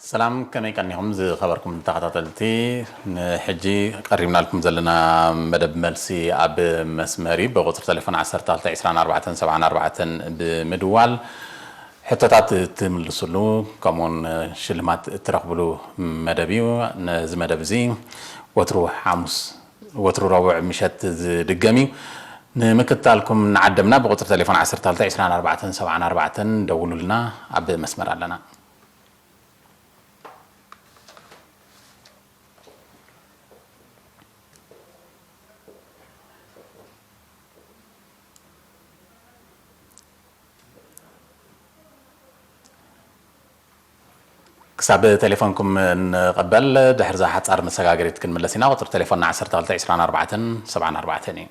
ሰላም፣ ከመይ ቀኒኹም ዝኸበርኩም ተኸታተልቲ? ንሕጂ ቀሪብናልኩም ዘለና መደብ መልሲ ኣብ መስመር እዩ። ብቁጽሪ ቴሌፎን ዓሰርተ ክልተ ዕስራን ኣርባዕተን ሰብዓን ኣርባዕተን ብምድዋል ሕቶታት እትምልስሉ፣ ከምኡውን ሽልማት እትረኽብሉ መደብ እዩ። ነዚ መደብ እዚ ወትሩ ሓሙስ፣ ወትሩ ረቡዕ ምሸት ዝድገም እዩ። ንምክትታልኩም ንዓደምና ብቁጽሪ ቴሌፎን ዓሰርተ ክልተ ዕስራን ኣርባዕተን ሰብዓን ኣርባዕተን ደውሉልና። ኣብ መስመር ኣለና። ክሳብ ቴሌፎንኩም ንቐበል፣ ድሕሪ እዛ ሓጻር መሰጋገሪት ክንምለስ ኢና። ቁጽሪ ቴሌፎንና ዓሰርተ ክልተ ዕስራን ኣርባዕተን ሰብዓን ኣርባዕተን እዩ።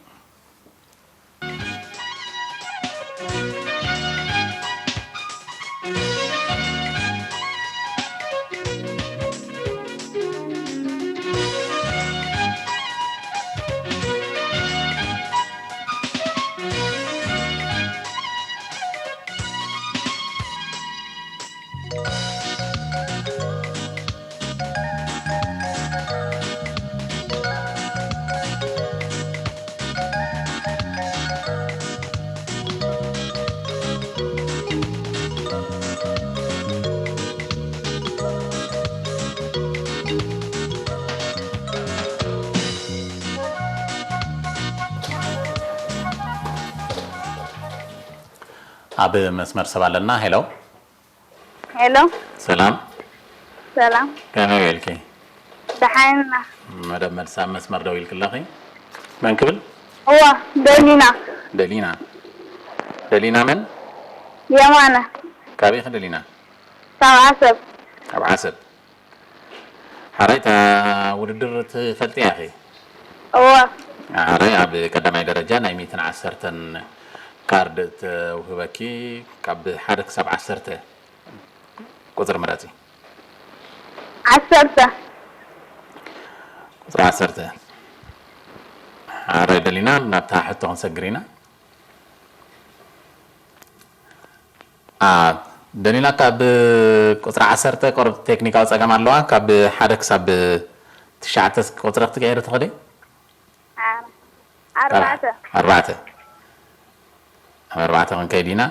ኣብ መስመር ሰብ ኣለና። ሄሎ። ሄሎ። ሰላም። ሰላም። ከመይ ውዒልኪ? ደሓን ኢና። መደብ መልሲ ኣብ መስመር ደው ኢልክለኺ። መን ክብል? እዋ፣ ደሊና። ደሊና። ደሊና መን? የማነ። ካበይ ኢኺ ደሊና? ካብ ዓሰብ። ካብ ዓሰብ። ሓራይ፣ እታ ውድድር ትፈልጥያ ኢኺ? እዋ። ሓራይ፣ ኣብ ቀዳማይ ደረጃ ናይ ሚእትን ዓሰርተን ካርድ ተውህበኪ። ካብ ሓደ ክሳብ ዓሰርተ ቁጽሪ ምረጺ። ዓሰርተ። ቁጽሪ ዓሰርተ። ሓራይ ደሊና፣ ናብታ ሕቶ ክንሰግር ኢና። አ፣ ደሊና፣ ካብ ቁጽሪ ዓሰርተ ቁሩብ ቴክኒካዊ ጸገም ኣለዋ። ካብ ሓደ ክሳብ ትሽዓተ እስኪ ቁጽሪ ክትቀይሪ ትኽእሊ? አ፣ ኣርባዕተ። ኣርባዕተ። ኣብ ኣርባዕተ ክንከይድ ኢና።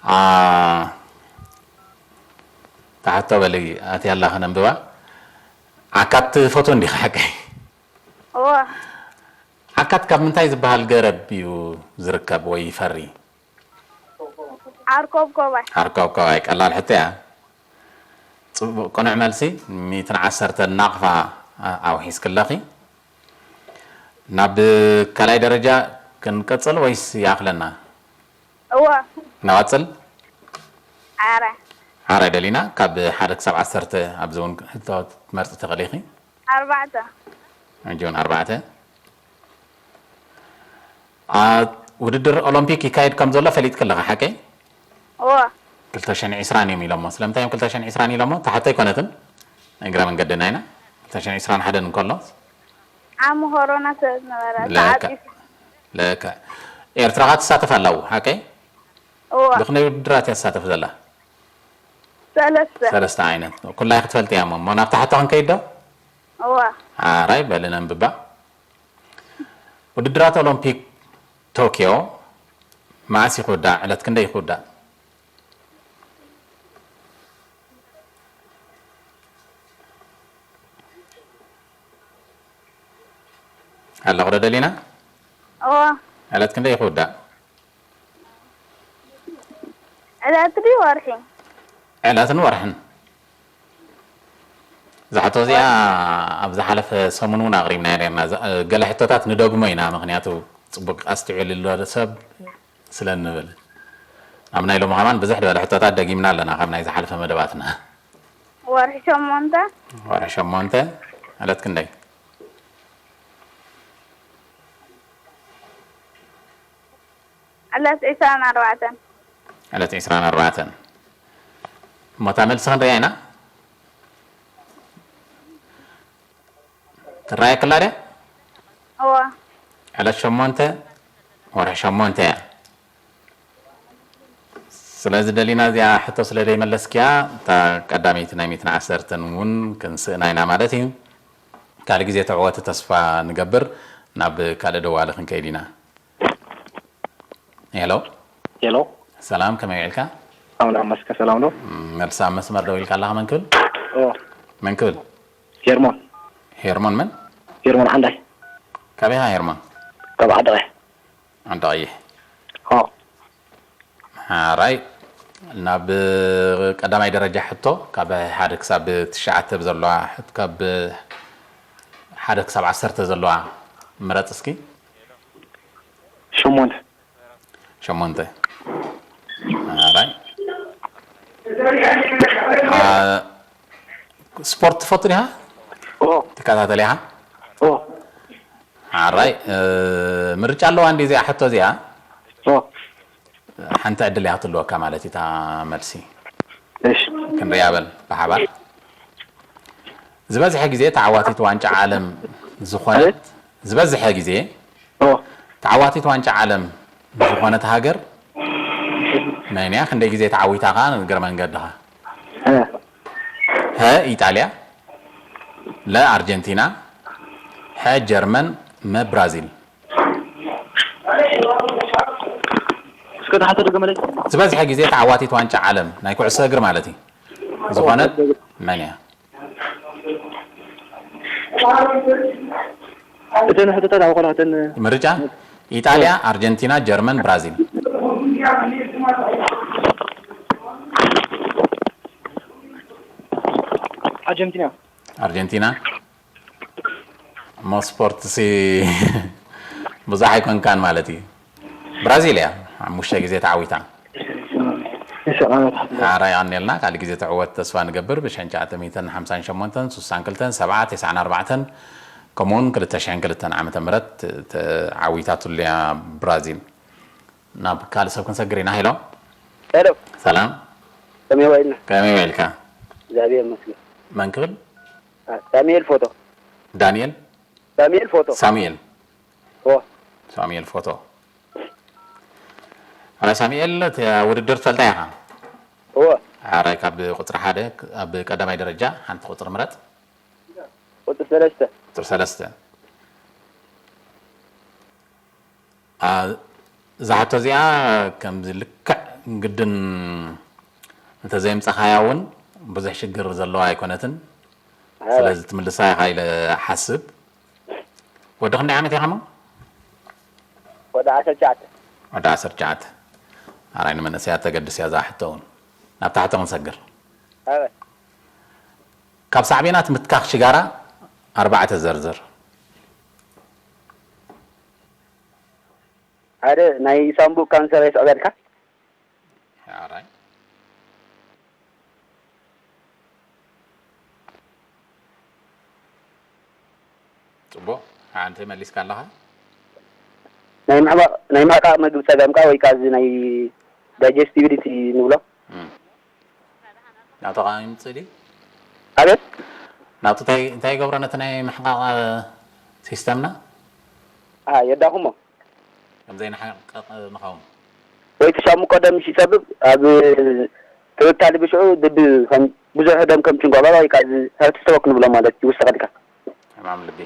አ፣ ታሕቶ በሊ፣ ኣትያ ኣላ፣ ከነንብባ። ዓካት ትፈትዎ እንዲኻ ሓቀይ? እዋ። ዓካት ካብ ምንታይ ዝበሃል ገረብ እዩ ዝርከብ ወይ ይፈሪ? ዓርኮብኮባይ። ዓርኮብኮባይ፣ ቀላል ሕቶ እያ። ጽቡቕ፣ ቅኑዕ መልሲ፣ ሚእትን ዓሰርተን ናቕፋ ኣውሒስክለኺ። ናብ ካልኣይ ደረጃ ክንቀጽል ወይስ ይኣኽለና? እዋ። ንቐጽል? ኣረ። ኣረ ደሊና፣ ካብ ሓደ ክሳብ ዓሰርተ ኣብዚ እውን ሕቶ ክትመርጺ ትኽእሊ ኢኺ። ኣርባዕተ። ሕጂ እውን ኣርባዕተ። አ፣ ውድድር ኦሎምፒክ ይካየድ ከም ዘሎ ፈሊጥኪ ኣለኺ፣ ሓቀይ? እወ። ክልተ ሽሕን ዕስራን እዮም ኢሎሞ። ስለምንታይ እዮም ክልተ ሽሕን ዕስራን ኢሎሞ? እታ ሕቶ ኣይኮነትን። እግረ መንገድና ኢና። ክልተ ሽሕን ዕስራን ሓደን እንከሎ። ዓሚ ኮሮና ስለ ዝነበረ ለካ። ተዓጺፉ። ለካ። ኤርትራ ኸኣ ትሳተፍ ኣላ፣ ሓቀይ? እወ። ብኽንደይ ውድድራት እያ ትሳተፍ ዘላ? ሰለስተ። ሰለስተ ዓይነት። ኩላይ ክትፈልጥያ እሞ። እሞ ናብታ ሕቶ ክንከይድ ዶ? እወ። ሓራይ በሊ ነንብባ። ውድድራት ኦሎምፒክ ቶክዮ መዓስ እዩ ክውዳእ? ዕለት ክንደይ እዩ ክውዳእ? ኣለኹ ዶ ደሊና? እወ። ዕለት ክንደይ እዩ ክውዳእ? ዕለት ድዩ ወርሒ? ዕለትን ወርሕን። እዛ ሕቶ እዚኣ ኣብ ዝሓለፈ ሰሙን እውን ኣቕሪብናያ ነርና። እዛ፣ ገለ ሕቶታት ንደግሞ ኢና፣ ምኽንያቱ ጽቡቕ ኣስትውዕልሉ ሰብ ስለ እንብል። ኣብ ናይ ሎሚ ከማን ብዝሕ ዝበለ ሕቶታት ደጊምና ኣለና ካብ ናይ ዝሓለፈ መደባትና። ወርሒ ሸሞንተ። ወርሒ ሸሞንተ። ዕለት ክንደይ? ዕለት ዕስራን ኣርባዕተን። ዕለት ዕስራን ኣርባዕተን። እሞ እታ መልሲ ክንሪኣ ኢና። ትረኣየክላ ድያ? እወ። ዕለት ሸሞንተ ወርሒ ሸሞንተ እያ። ስለዚ ደሊና እዚኣ ሕቶ ስለ ዘይመለስክያ፣ እታ ቀዳመይቲ ናይ ሚእትን ዓሰርተን እውን ክንስእና ኢና ማለት እዩ። ካልእ ግዜ ትዕወቲ ተስፋ ንገብር። ናብ ካልእ ደዋሊ ክንከይድ ኢና። ሄሎ። ሄሎ። ሰላም፣ ከመይ ውዒልካ? ኣምላኽ ይመስገን፣ ሰላም ዶ? ም፣ መልሲ ኣብ መስመር ደው ኢልካ ኣለኻ፣ መን ክብል? ኦ። መን ክብል? ሄርሞን። ሄርሞን መን? ሄርሞን ዓንዳይ። ካበይ ኢኻ ሄርሞን? ካብ ዓዲ ቀይሕ። ዓዲ ቀይሕ። ኦ። ሓራይ፣ ናብ ቀዳማይ ደረጃ ሕቶ፣ ካብ ሓደ ክሳብ ትሽዓተ ዘለዋ ሕት-፣ ካብ ሓደ ክሳብ ዓሰርተ ዘለዋ ምረጽ እስኪ። ሸሞንተ። ሸሞንተ። ሓራይ። አ፣ ስፖርት ትፈቱ ዲኻ? ኦ። ትከታተል ኢኻ? ኦ። ሓራይ፣ እ፣ ምርጫ ኣለዋ እንዲ እዚኣ ሕቶ እዚኣ? ኦ። ሓንቲ ዕድል እያ ክትህልወካ ማለት እዩ እታ መልሲ። እሺ። ክንሪኣ በል ብሓባር። ዝበዝሐ ግዜ ተዓዋቲት ዋንጫ ዓለም ዝኾነት፣ ኣቤት? ዝበዝሐ ግዜ ኦ። ተዓዋቲት ዋንጫ ዓለም ዝኾነት ሃገር መን እያ? ክንደይ ግዜ ተዓዊታ ኸኣ ንእግረ መንገድኻ? እ። ሀ ኢጣልያ፣ ለ ኣርጀንቲና፣ ሐ ጀርመን፣ መ ብራዚል። እስከ ተሓተ ደገመለይ። ዝበዝሐ ግዜ ተዓዋቲት ዋንጫ ዓለም ናይ ኩዕሶ እግሪ ማለት እዩ ዝኾነት መን እያ? እተን ሕቶታት ኣብ ኮላ እተን ምርጫ ኢጣልያ፣ ኣርጀንቲና፣ ጀርመን፣ ብራዚል። ኣርጀንቲና። ኣርጀንቲና። እሞ ስፖርትሲ ብዙሕ ኣይኮንካን ማለት እዩ። ብራዚል እያ ሓሙሽተ ግዜ ተዓዊታ። ሓራይ ኣኔልና ካልእ ግዜ ትዕወት ተስፋ ንገብር። ብሸንቻ ሚእትን ሓምሳን ሸሞንተን፣ ስሳን ክልተን፣ ሰብዓ፣ ተስዓን ኣርባዕተን፣ ከምኡውን ክልተ ሽሕን ክልተን ዓመተ ምህረት ተዓዊታትሉ እያ ብራዚል። ናብ ካልእ ሰብ ክንሰግር ኢና። ሄሎ። ሄሎ። ሰላም። ከመይ ዋይልና? ከመይ ውዒልካ? እግዚኣብሔር ይመስገን። መን ክብል? አ፣ ሳሙኤል ፎቶ። ዳንኤል? ሳሙኤል ፎቶ። ሳሙኤል። ኦ። ሳሙኤል ፎቶ። ኣረ ሳሙኤል፣ እቲ ውድድር ትፈልጣ ኢኻ? እወ። ኣረ ካብ ቁጽሪ ሓደ፣ ኣብ ቀዳማይ ደረጃ ሓንቲ ቁጽሪ ምረጽ። ቁጽሪ ሰለስተ። ቁጽሪ ሰለስተ። አ፣ እዛ ሕቶ እዚኣ ከምዚ ልክዕ ግድን እንተዘየምጻኻያ እውን ብዙሕ ሽግር ዘለዋ ኣይኮነትን። ኣረ። ስለዚ ትምልሳ ኢኻ ኢለ እሓስብ። ወዲ ክንደይ ዓመት ኢኻ እሞ? ወዲ ዓሰርተ ትሽዓተ። ወዲ ዓሰርተ ትሽዓተ። ኣራይ ንመንእሰያት ተገድስ እያ እዛ ሕቶ እውን። ናብታ ሕቶ ክንሰግር። ኣረ። ካብ ሳዕቤናት ምትካኽ ሽጋራ ኣርባዕተ ዘርዝር። ሓደ ናይ ሳምቡእ ካንሰር የስዕበልካ። ኣራይ። ጽቡቕ። ሓንቲ መሊስካ ኣለኻ? ናይ ምሕባእ፣ ናይ ምሕቃቕ መግቢ ጸገምካ ወይ ከኣ እዚ ናይ ዳይጀስቲቢሊቲ ንብሎ። እም። ናቱ ኸኣ ይምጽእ ድዩ? ኣቤት? ናቱ እንታይ፣ እንታይ ይገብሮ ነቲ ናይ ምሕቃቕ ሲስተምና? ኣ፣ የዳኹሞ። ከም ዘይንሓቅቕ ንኸውን። ወይ እቲ ሳሙ ቀደም ምስ ይጸብብ ኣብ ክብታሊ ብሽዑ ድቢ ከም ብዙሕ ደም ከም ጭንጓባባ ወይ ከዓ እዚ ሃርት ስትሮክ ንብሎ ማለት እዩ፣ ይውስኸልካ። ሕማም ልቢ።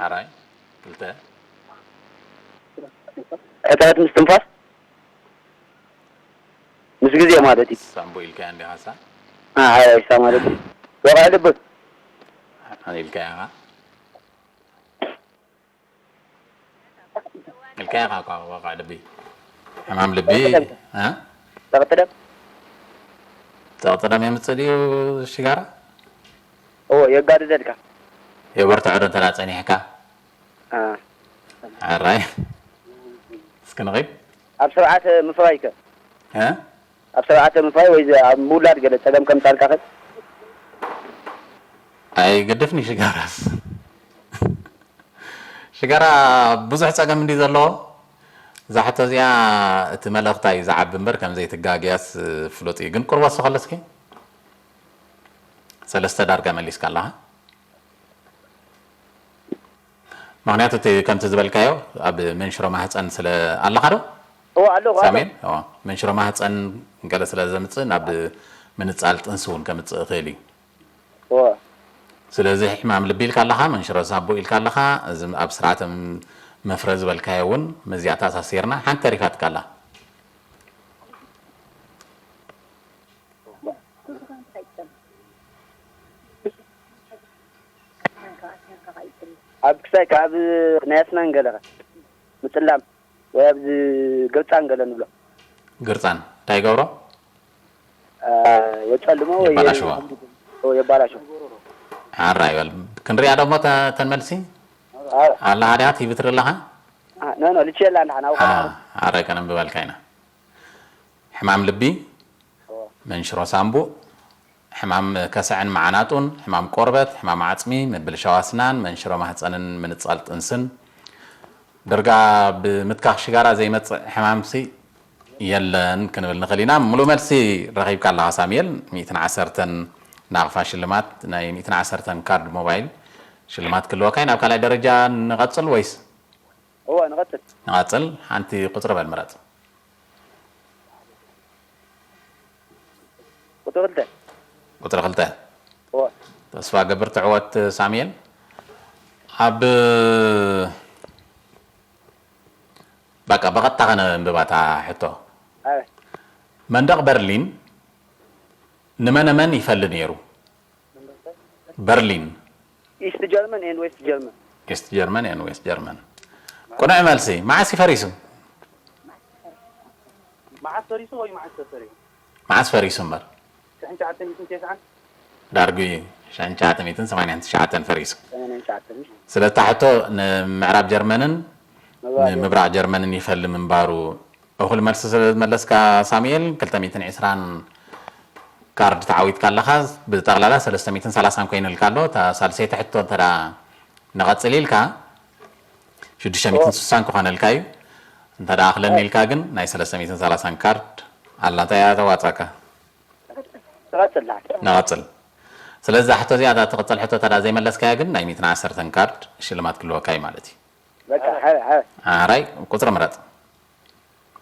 ኣራይ፣ ክልተ። ሕጽረት ምስትንፋስ ምስ ግዜ ማለት እዩ። ሳምቡ ኢልካያ እንዲኻ ሳ? ኣ፣ ሓራይሳ ማለት እዩ። ወቕዒ ልቢ። ኣነ ኢልካያ ኢኻ። ኢልካያ ኢኻ እኳ ወቕዒ ልቢ። ሕማም ልቢ፣ ጸቕጢ ደም። እ? ጸቕጢ ደም። ጸቕጢ ደም የምጽእ ድዩ ሽጋራ? እዎ፣ የጋድደልካ። የበርትዖ ዶ እንተ ደኣ ጸኒሕካ? ኣ። ኣራይ። እስኪ ንኺድ። ኣብ ስርዓተ ምፍራይ ከ? እ? ኣብ ስርዓተ ምፍራይ ወይ ዘ-፣ ኣብ ምውላድ ገለ ጸገም ከምጻልካ ከ? ኣይገድፍን እዩ ሽጋራስ። ሽጋራ ብዙሕ ጸገም እንድዩ ዘለዎ። እዛ ሕቶ እዚኣ እቲ መልእኽታ እዩ ዝዓቢ እምበር ከም ዘይትጋገያስ ፍሉጥ እዩ። ግን ቁርብ ወስኸለስኪ ሰለስተ ዳርጋ መሊስካ ኣለኻ። ምኽንያቱ እቲ ከምቲ ዝበልካዮ ኣብ መንሽሮ ማህፀን ስለ ኣለኻ ዶ? እዎ ኣለኹ ኣለኹ። ሳሜን እዎ መንሽሮ ማህፀን ገለ ስለ ዘምፅእ ናብ ምንፃል ጥንሲ እውን ከምፅእ ይኽእል እዩ። እዎ ስለዚ ሕማም ልቢ ኢልካ ኣለኻ መንሽሮ ሳምቡእ ኢልካ ኣለኻ። እዚ ኣብ ስርዓተ መፍረ ዝበልካዮ እውን ምስዚኣ ተኣሳሲርና ሓንቲ ተሪፋትካ ኣላ። ኣብ ክሳይ ካብ ናይ ኣስናን ገለኸ ምፅላም ወይ ኣብዚ ግርፃን ገለ ንብሎ ግርፃን እንታይ ይገብሮ? የፀልሞ ወይ የባላሽዋ። የባላሾ። ኣራ ይበል ክንሪኣ ደሞ ተ- ተን መልሲ ኣላ ሃዲያት ሂብትሪ ኣለኻ? ኖ ኖ ልቼላ እንዳ ሓና ኣረ ከነንብበልካ ኢና። ሕማም ልቢ፣ መንሽሮ ሳምቡእ፣ ሕማም ከስዐን መዓናጡን፣ ሕማም ቆርበት፣ ሕማም ዓፅሚ፣ ምብልሻው ኣስናን፣ መንሽሮ ማህፀንን ምንፃል ጥንስን፣ ድርጋ ብምትካኽ ሽጋራ ዘይመፅእ ሕማምሲ የለን ክንብል ንኽእል ኢና። ምሉእ መልሲ ረኺብካ ኣለኻ ሳሙኤል። ሚእትን ዓሰርተን ናቕፋ ሽልማት ናይ ሚእትን ዓሰርተን ካርድ ሞባይል ሽልማት ክህልወካ እዩ። ናብ ካልኣይ ደረጃ ንቐፅል ወይስ? እወ ንቐፅል። ንቐፅል። ሓንቲ ቁፅሪ በል ምረፅ። ቁፅሪ ክልተ። ቁፅሪ ክልተ። እወ። ተስፋ ገብር ትዕወት ሳሙኤል። ኣብ በቃ ብቐጥታ ከነንብባ እታ ሕቶ። ኣበይ? መንደቕ በርሊን ንመነመን ይፈሊ ነይሩ? በርሊን። ኢስት ጀርመን ኤንድ ዌስት ጀርመን። ኢስት ጀርመን ኤንድ ዌስት ጀርመን። ቅኑዕ መልሲ። መዓስ እዩ ፈሪሱ? መዓስ ፈሪሱ ወይ መዓስ ተሰሪሑ? መዓስ ፈሪሱ እምበር? ሽሕን ትሽዓተ ሚእትን ተስዓን? ዳርጉ እዩ። ሽሕን ትሽዓተ ሚእትን ሰማንያን ትሽዓተን ፈሪሱ። ሰማንያን ትሽዓተን። ስለታ ሕቶ ንምዕራብ ጀርመንን ንምብራቕ ጀርመንን ይፈሊ ምንባሩ እኹል መልሲ ስለ ዝመለስካ ሳሙኤል ክልተ ሚእትን ዕስራን ካርድ ተዓዊትካ ኣለኻ። ብጠቕላላ ሰለስተ ሚእትን ሰላሳን ኮይኑልካ ኣሎ። እታ ሳልሰይቲ ሕቶ እንተ ደኣ ንቐጽል ኢልካ ሽዱሽተ ሚእትን ስሳን ክኾነልካ እዩ። እንተ ደኣ ኣኽለኒ ኢልካ ግን ናይ ሰለስተ ሚእትን ሰላሳን ካርድ ኣላ። እንታይ እያ ተዋጻካ? ትቐጽል ዳሓር። ንቐጽል። ስለዚ እዛ ሕቶ እዚኣ እታ ትቕጽል ሕቶ እንተ ደኣ ዘይመለስካያ ግን ናይ ሚእትን ዓሰርተን ካርድ ሽልማት ክህልወካ እዩ ማለት እዩ። በቃ ሓ- ሓ- ኣራይ ቁጽሪ ምረጽ።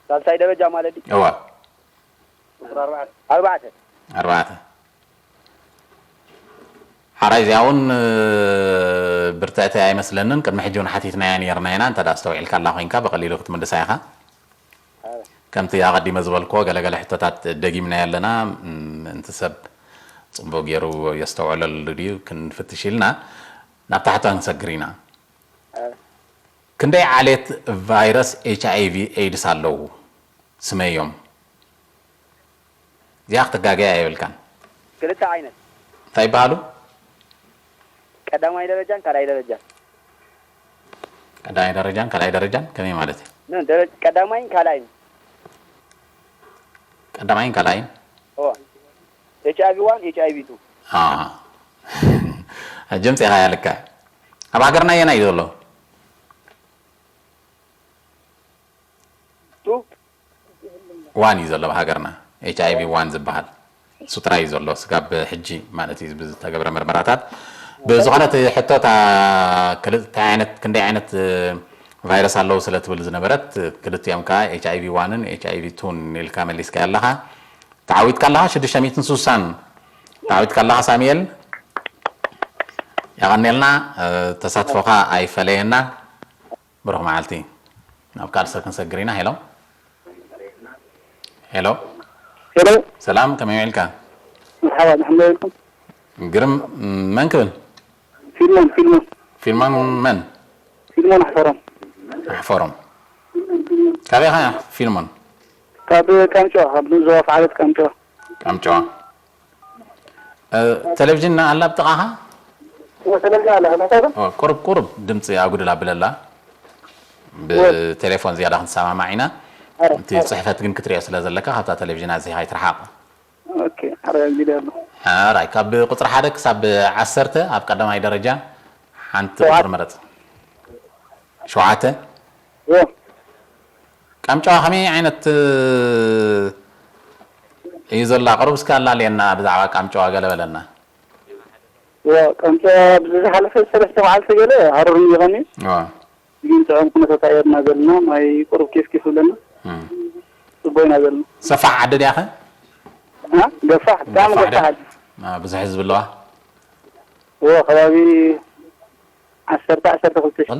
ሳልሳይ ደረጃ ማለት እዩ። እወ ቁፅሪ ኣርባዕተ። ኣርባዕተ። ኣርባዕተ። ሓራይ እዚኣ እውን ብርትዕቲ ኣይመስለንን። ቅድሚ ሕጂ እውን ሓቲትናያ ነይርና ኢና። እንተ ደኣ ኣስተውዒልካ ኣላ ኮይንካ ብቐሊሉ ክትምልሳ ኢኻ። ከምቲ ኣቐዲመ ዝበልክዎ ገለገለ ሕቶታት ደጊምናዮ ኣለና። ምእንቲ ሰብ ፅቡቕ ገይሩ የስተውዕለሉ ድዩ ክንፍትሽ ኢልና ናብታ ሕቶ ክንሰግር ኢና። ክንደይ ዓሌት ቫይረስ ኤች ኣይ ቪ ኤድስ ኣለዉ? ስመዮም። እዚኣ ክትጋገያ የብልካን። ክልተ ዓይነት። እንታይ ይበሃሉ? ቀዳማይ ደረጃን ካልኣይ ደረጃን። ቀዳማይ ደረጃን ካልኣይ ደረጃን ከመይ ማለት እዩ? ምን ደረ- ቀዳማይን ካልኣይን። ቀዳማይን ካልኣይን? ኦ ኤች ኣይ ቪ ዋን ኤች ኣይ ቪ ቱ። ኣሃ። ሕጂ ምፅኢኻ ያልካ። ኣብ ሃገርና የና እዩ ዘሎ? ቱ ዋን እዩ ዘሎ ኣብ ሃገርና ኤች ኣይ ቪ ዋን ዝበሃል እሱ ጥራይ እዩ ዘሎ ስጋብ ሕጂ ማለት እዩ ብዝተገብረ ምርመራታት ብዝኾነ እቲ ሕቶ እታ ክልተ ዓይነት ክንደይ ዓይነት ቫይረስ ኣለዉ ስለ ትብል ዝነበረት ክልቲኦም ከዓ ኤች ኣይ ቪ ዋንን ኤች ኣይ ቪ ቱን ኢልካ መሊስካ ኣለኻ ተዓዊትካ ኣለኻ ሽዱሽተ ሚእትን ስሳን ተዓዊትካ ኣለኻ ሳሙኤል የቐኔልና ተሳትፎኻ ኣይፈለየና ብሩኽ መዓልቲ ናብ ካልእ ሰብ ክንሰግር ኢና ሄሎ ሄሎ ሄሎ ሰላም ከመይ ውዒልካ መርሓባ ንሕመልኩም ግርም መን ክብል ፊልሞን ፊልሞን ፊልሞን መን ፊልሞን ኣሕፈሮም ኣሕፈሮም ካበይ ኢኻ ፊልሞን ካብ ቃምጨዋ ካብ ዞባ ፍዓለት ቃምጨዋ ቃምጨዋ ቴሌቪዥን ኣላ ብጥቓኻ ወሰለላ ኣለኸ ቁሩብ ቁሩብ ድምፂ ኣጉድል ኣብለላ ብቴሌፎን ዝያዳ ክንሰማማዕ ኢና እቲ ፅሕፈት ግን ክትሪኦ ስለ ዘለካ ካብታ ቴሌቪዥን ኣዚኻ ኣይትርሓቕ ኦኬ ኣረ ጊደ ኣሎ ራይ ካብ ቁፅሪ ሓደ ክሳብ ዓሰርተ ኣብ ቀዳማይ ደረጃ ሓንቲ ቁፅሪ መረፅ ሸውዓተ ዮ ቃምጨዋ ከመይ ዓይነት እዩ ዘላ ቅሩብ እስከ ኣላልየና ብዛዕባ ቃምጨዋ ገለ በለና ዮ ቀምጨ ብዝሓለፈ ሰለስተ መዓልቲ ገለ ሃሩር ይቐኒ ግን ጥዑም ኩነታት ኣየርና ዘለና ማይ ቁሩብ ኬፍ ኬፍ ኣለና ጽቡቅ ኢና ዘለና። ሰፋሕ ዓዲ ድያኸ? እ? ገፋሕ፣ ብጣዕሚ ገፋሕ ገፋሕ ድያ? ዓዲ። አ፣ ብዙሕ ህዝቢ ኣለዋ? እዎ፣ ከባቢ ዓሰርተ፣ ዓሰርተ ክልተ ሺሕ።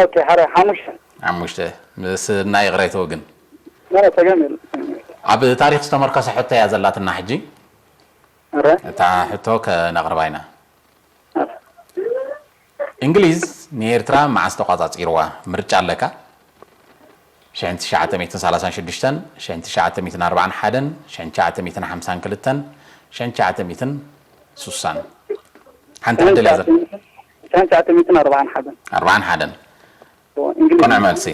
ኦኬ፣ ሓረ ሓሙሽተ። ሓሙሽተ። ምስ ናይ ይቕሬቶ ግን። ኖ፣ ኖ፣ ጸገም የለን። ኣብ ታሪኽ ዝተመርኮሰ ሕቶ እያ ዘላትና ሕጂ። ኣረ? እታ ሕቶ ከነቕርባ ኢና። ኣረ? እንግሊዝ ንኤርትራ መዓስ ተቋጻጺርዋ? ምርጫ ኣለካ። ሽሕን ትሽዓተ ሚእትን ሰላሳን ሽዱሽተን፣ ሽሕን ትሽዓተ ሚእትን ኣርባዓን ሓደን፣ ሽሕን ትሽዓተ ሚእትን ሓምሳን ክልተን፣ ሽሕን ትሽዓተ ሚእትን ሱሳን። ሓንቲ ዕድል እያ ዘ- ሽሕን ትሽዓተ ሚእትን ኣርባዓን ሓደን። ኣርባዓን ሓደን። እዎ፣ እንግሊዝ። ቅኑዕ መልሲ።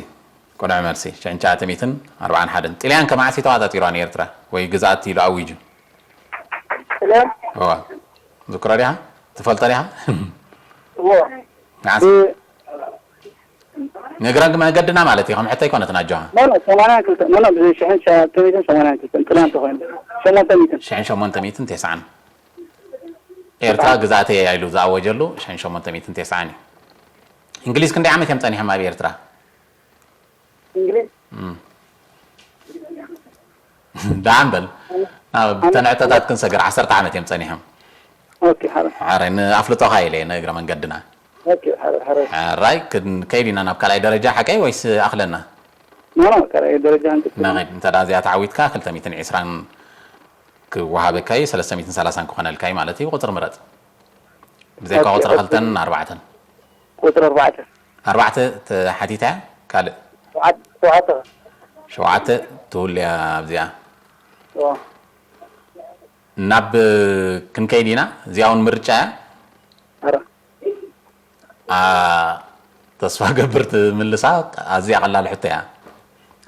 ቅኑዕ መልሲ። ሽሕን ትሽዓተ ሚእትን ኣርባዓን ሓደን። ጥልያን ከ መዓስ እዩ ተቋጻጺርዋ ንኤርትራ? ወይ ግዝኣት ኢሉ ኣዊጁ? ጥልያን? እዋ። ዝክሮ ዲኻ? ትፈልጦ ዲኻ? እዎ። መዓስ? ብ- ንእግረ መገድና ማለት እዩ፣ ከም ሕቶ ኣይኮነትን ኣጆኻ። ኖ፣ ኖ፣ ሰማንያን ክልተን፣ ኖ፣ ኖ፣ ብ ሽሕን ትሽዓተ ሚእትን ሰማንያን ክልተን ጥልያን ተኾይኑ። ሸሞንተ ሚእትን። ሽሕን ሸሞንተ ሚእትን ተስዓን። ኤርትራ ግዝኣተይ እያ ኢሉ ዝኣወጀሉ ሽሕን ሸሞንተ ሚእትን ተስዓን እዩ። እንግሊዝ ክንደይ ዓመት እዮም ጸኒሖም ኣብ ኤርትራ? እንግሊዝ? እም። ደሓን በል። ናብ ተንዕቶታት ክንሰግር ዓሰርተ ዓመት እዮም ጸኒሖም። ኦኬ፣ ሓረ። ሓረ፣ ንኣፍልጦኻ ኢለ እየ፣ ንእግረ መንገድና። ኦኬ፣ ሓረ፣ ሓረ። ሕራይ፣ ክንከይድ ኢና ናብ ካልኣይ ደረጃ፣ ሓቀይ ወይስ ኣኽለና? ኖ፣ ኖ፣ ካልኣይ ደረጃ እንቅጽል። ንኸይድ፣ እንተ ደኣ እዚኣ ተዓዊትካ፣ ክልተ ሚእትን ዕስራን ክወሃበካ እዩ፣ ሰለስተ ሚእትን ሰላሳን ክኾነልካ እዩ ማለት እዩ። ቁጽሪ ምረጽ። ብዘይካ ኦኬ፣ ቁጽሪ ኦኬ። ክልተን ኣርባዕተን። ቁጽሪ ኣርባዕተ። ኣርባዕተ ተሓቲታ እያ፣ ካልእ? ሸውዓተ፣ ሸውዓተ። ሸውዓተ ትህሉ እያ ኣብዚኣ። እዎ። ናብ ክንከይድ ኢና፣ እዚኣ እውን ምርጫ እያ። ኣረ። ኣ፣ ተስፋ ገብር ትምልሳ፣ ኣዝያ ቀላል ሕቶ እያ።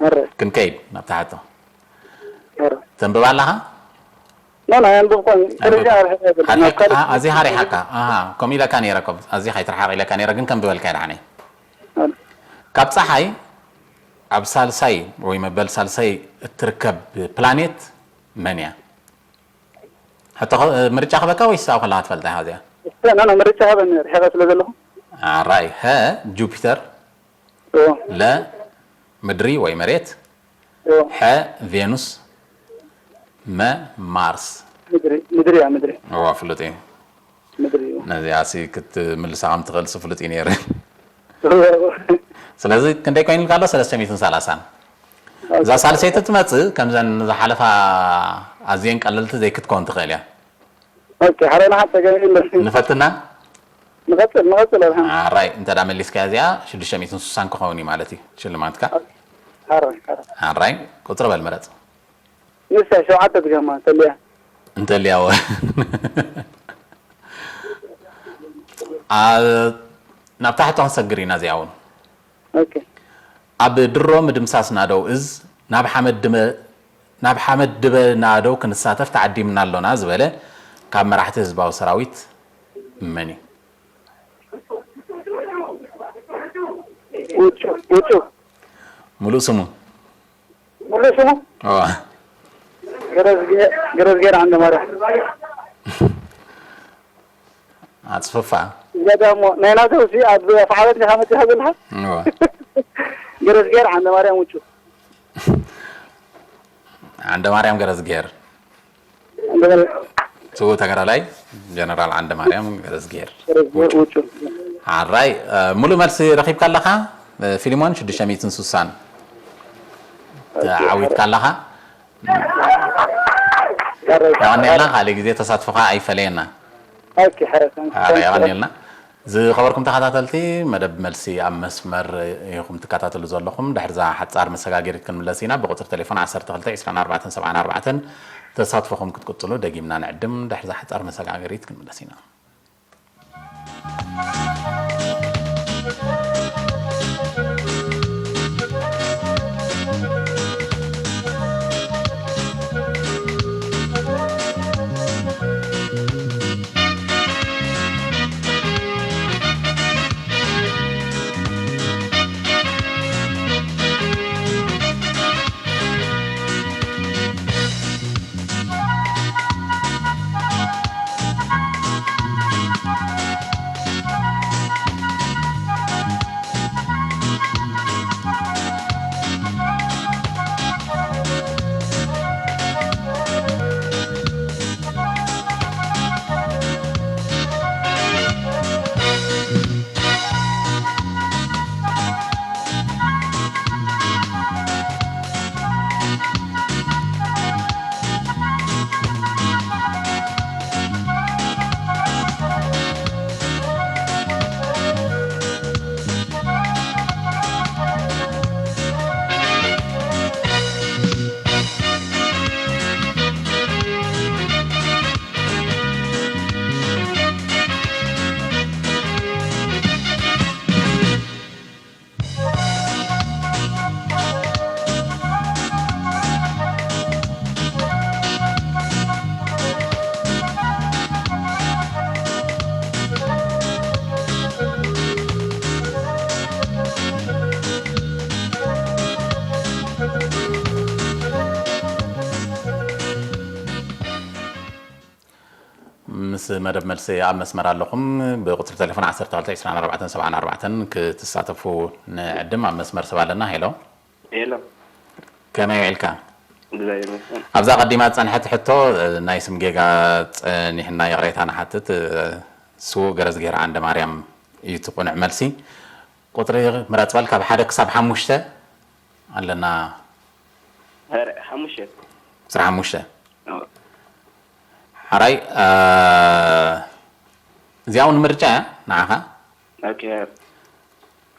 ኣረ። ክንከይድ ናብታ ሕቶ። ኣረ። ተንብባ ኣለኻ? ኖ፣ ኖ፣ ኣየንብብኩን። ኣንብብ። ደረጃ ኣርሒቐ የብሉን። ኣርሒቕ-፣ ናብ ካልእ ኣ-፣ ኣዝያ ኣርሒቕካ። ኣሃ፣ ከምኡ ኢለካ ነይረ እኮ። ኣዝያ ከይትርሓቕ ኢለካ ነይረ፣ ግን ከንብበልካ እየ ደሓነይ። ኣረ። ካብ ጸሓይ ኣብ ሳልሳይ ወይ መበል ሳልሳይ እትርከብ ፕላኔት መን እያ? ሕቶ ኸ-፣ ምርጫ ክበካ ወይስ ኣብኡ ከለኻ ትፈልጣ ኢኻ እዚኣ? እስከ፣ ኖ፣ ኖ፣ ምርጫ ሃበኒ፣ ርሒቐ ስለ ዘለኹ። ኣራይ፣ ሀ፣ ጁፒተር፣ እዎ። ለ፣ ምድሪ ወይ መሬት፣ እዎ። ሐ፣ ቬኑስ፣ መ፣ ማርስ። ምድሪ፣ ምድሪ እያ፣ ምድሪ። እዎ፣ ፍሉጥ እዩ። ምድሪ እዩ። ነዚኣሲ ክትምልሳ ከም ትኽእልሲ ፍሉጥ እዩ ነይሩ። እዎ። ስለዚ ክንደይ ኮይኑልካ ኣሎ? ሰለስተ ሚእትን ሰላሳን። እዛ ኦኬ። ሳልሰይቲ ትመጽእ፣ ከምዘን ዝሓለፋ ኣዝየን ቀለልቲ ዘይክትከውን ትኽእል እያ። ኦኬ፣ ሓረ ንሓ ጸገም የለን። ንፈትና? ንቐጽል፣ ንቐጽል፣ ኣልሓም። ኣራይ፣ እንተ ደኣ መሊስካያ እዚኣ ሽዱሽተ ሚእትን ስሳን ክኸውን እዩ ማለት እዩ፣ ሽልማትካ። ሓረ፣ ሓረ። ኣራይ፣ ቁጽሪ በል ምረጽ። ንሳ ሸውዓተ ትገማ፣ እንተልያ። እንተልያ ወ-፣ ኣ-፣ ናብ ታሕቲ ክንሰግር ኢና እዚኣ እውን። ኦኬ። ኣብ ድሮ ምድምሳስ ናደው እዝ ናብ ሓመድ ድመ-፣ ናብ ሓመድ ድበ ናደው ክንሳተፍ ተዓዲምና ኣሎና ዝበለ ካብ መራሕቲ ህዝባዊ ሰራዊት መን እዩ? ውጩ፣ ውጩ። ሙሉእ ስሙ? ሙሉእ ስሙ? እዋ። ገረዝጌ-፣ ገረዝጌር ዓንደ ማርያም። ኣጽፍፋ። እዛ ደሞ ናይ ናተውሲ ኣብ ኣፍዓበት ዲኻ መጺኻ ዘለኻ? እዋ። ገረዝጌር ዓንደ ማርያም ውጩ። ዓንደ ማርያም ገረዝጌር። ዓንደ ማርያም። ስዉእ ተጋዳላይ ጀነራል ዓንደ ማርያም ገረዝጌር። ገረዝጌር ውጩ። ሓራይ፣ እ፣ ሙሉእ መልሲ ረኺብካ ኣለኻ? እ፣ ፊሊሞን ሽዱሽተ ሚእትን ስሳን ኦኬ፣ ተዓዊትካ ኣለኻ። የቐንየልና፣ ካልእ ግዜ ተሳትፎኻ ኣይፈለየና። ኦኬ፣ ሓራይ፣ ሓራይ፣ የቐንየልና። ዝኸበርኩም ተኸታተልቲ መደብ መልሲ ኣብ መስመር ኢኹም ትከታተሉ ዘለኹም። ድሕሪ እዛ ሓጻር መሰጋገሪት ክንምለስ ኢና። ብቁጽሪ ቴሌፎን ዓሰርተ ክልተ ዕስራን ኣርባዕተን ሰብዓን ኣርባዕተን ተሳትፎኹም ክትቅጽሉ ደጊምና ንዕድም። ድሕሪ እዛ ሓጻር መሰጋገሪት ክንምለስ ኢና። ምስ መደብ መልሲ ኣብ መስመር ኣለኹም። ብቁጽሪ ቴሌፎን ዓሰርተ ክልተ ዕስራን ኣርባዕተን ሰብዓን ኣርባዕተን ክትሳተፉ ንዕድም። ኣብ መስመር ሰብ ኣለና። ሄሎ፣ ሄሎ። ከመይ ውዒልካ? እግዚኣብሔር ይመስገን። ኣብዛ ቀዲማ ዝጸንሐት ሕቶ፣ ናይ ስም ጌጋ ጸኒሕና ይቕሬታ ንሓትት። ስዉእ ገረዝግሄር ዓንደ ማርያም እዩ እቲ ቅኑዕ መልሲ። ቁጽሪ ምረጽ በል፣ ካብ ሓደ ክሳብ ሓሙሽተ ኣለና። ኧረ፣ ሓሙሽተ። ቁጽሪ ሓሙሽተ። ኣዎ። ሓራይ፣ እ፣ እዚኣ እውን ምርጫ እያ ንዓኻ። ኦኬ።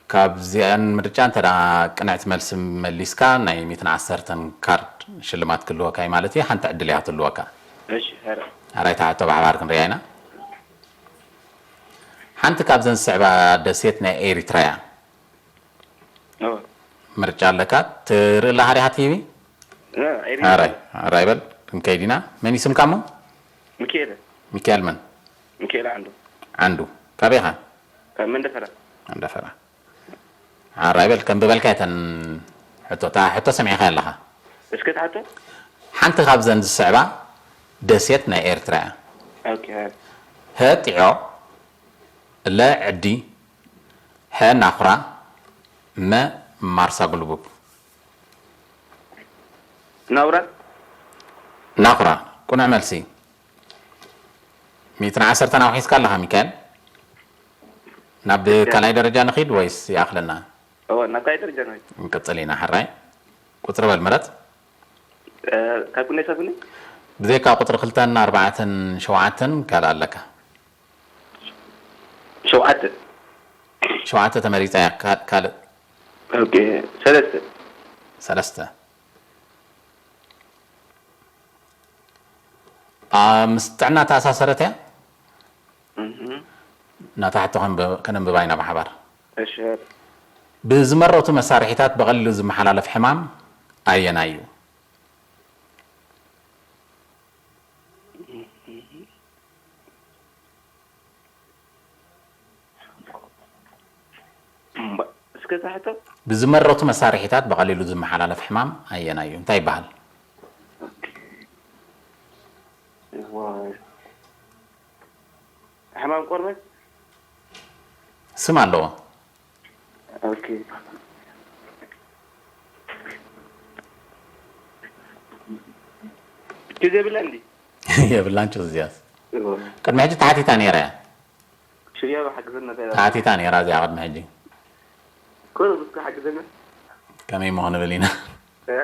ካብዚኣን ምርጫ እንተ ደኣ ቅንዕቲ መልሲ መሊስካ፣ ናይ ሚእትን ዓሰርተን ካርድ ሽልማት ክህልወካ እዩ ማለት እዩ። ሓንቲ ዕድል እያ ክትህልወካ። እሺ፣ ሐረ። ኣራይ፣ እታ ሕቶ ብሓባር ክንሪኣ ኢና። ሓንቲ ካብዘን ዝስዕባ ደሴት ናይ ኤሪትራ እያ። ኦ። ምርጫ ኣለካ። ትርኢ ኣለኻ ዲኻ ቲቪ? እ፣ ኤሪትራ። ኣራይ፣ ኣራይ በል፣ ክንከይድ ኢና። መን እዩ ስምካ እሞ? ሚካኤል። ሚካኤል መን? ሚካኤል ዓንዱ። ዓንዱ። ካበይ ኢኻ? ካብ መንደፈራ። መንደፈራ። ኣራይ በል፣ ከንብበልካ እተን ሕቶ፣ እታ ሕቶ ሰሚዕካ ኣለኻ። እስከ እታ ሕቶ? ሓንቲ ካብዘን ዝስዕባ ደሴት ናይ ኤርትራ እያ። ኦኬ። ሀ ጢዖ፣ ለ ዕዲ፣ ሐ ናኹራ፣ መ ማርሳ ጉልቡብ። ናውራ? ናኹራ። ቅኑዕ መልሲ። ሚእትን ዓሰርተን ኣውሒስካ ኣለኻ ሚካኤል። ናብ ካልኣይ ደረጃ ንኺድ ወይስ ይኣኽለና? እወ፣ ናብ ካልኣይ ደረጃ ንኺድ። ንቅጽል ኢና። ሕራይ፣ ቁጽሪ በል ምረጽ። እ፣ ካብ ክንደይ እስካብ ክንደይ? ብዘይካ ቁጽሪ ክልተን ኣርባዕተን ሸውዓተን ካልእ ኣለካ? ሸውዓተ። ሸውዓተ ተመሪጻ እያ። ካ-፣ ካልእ? ኦኬ፣ ሰለስተ። ሰለስተ። ኣ፣ ምስ ጥዕና ተኣሳሰረት እያ? እህ። ናታ ሕቶ ከንብ-፣ ከነንብባ ኢና ብሓባር። እሺ። ብዝመረቱ መሳርሒታት ብቐሊሉ ዝመሓላለፍ ሕማም ኣየናይ እዩ? እምባ-፣ እስከ እዛ ሕቶ? ብዝመረቱ መሳርሒታት ብቐሊሉ ዝመሓላለፍ ሕማም ኣየናይ እዩ? እንታይ ይበሃል? ዋይ። ሕማም ቆርበት? ስም ኣለዎ። ኦኬ። ችግር የብላ እንዴ? የብላን ችግር እዚያስ። እዎ። ቅድሚ ሕጂ ተሓቲታ ነይራ እያ። ሽያባ ሓግዘና እንታይ ይላል? ተሓቲታ ነይራ እዚኣ ቅድሚ ሕጂ። ቁሩብ እስከ ሓግዘና። ከመይ እሞ ክንብል ኢና? እ።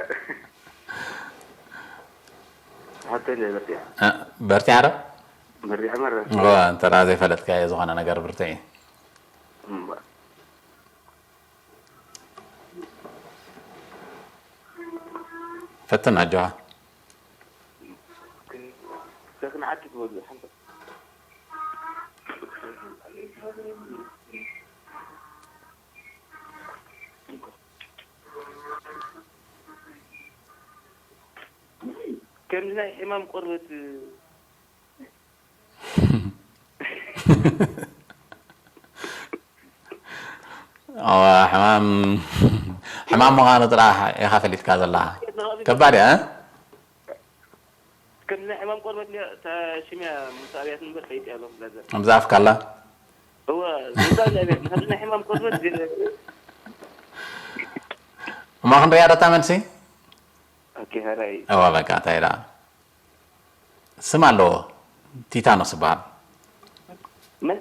ሓተይ እንደ በርቲዓ። እ፣ በርቲዓ ዶ? መሪዓ መረ። እወ፣ እንተ ደኣ ዘይፈለጥካዮ ዝኾነ ነገር ብርትዒ። እምባ። ፈትን ኣጆኻ። ሰክን ዓዲ ትበሉ ሓንተ። ከምዚ ናይ ሕማም ቆርበት ኣዋ፣ ሕማም፣ ሕማም ምዃኑ ጥራሕ ኢኻ ፈሊጥካ ዘለኻ። ከባድ እያ፣ እ? ከምዚ ናይ ሕማም ቆርበት እኒኣ፣ እታ ሽም እያ ምስ ኣብያት እምበር ፈይጥ እያ ሎም ብላዘር። ኣብዚ ኣፍካ ኣላ? እወ፣ ምስ ኣብያት፣ ከምዚ ናይ ሕማም ቆርበት ግን እሞ ክንሪኣ ዶ እታ መልሲ? ኦኬ፣ ሕራይ። እወ፣ በቃ፣ እንታይ ደኣ? ስም ኣለዎ። ቲታኖስ ይበሃል። መን?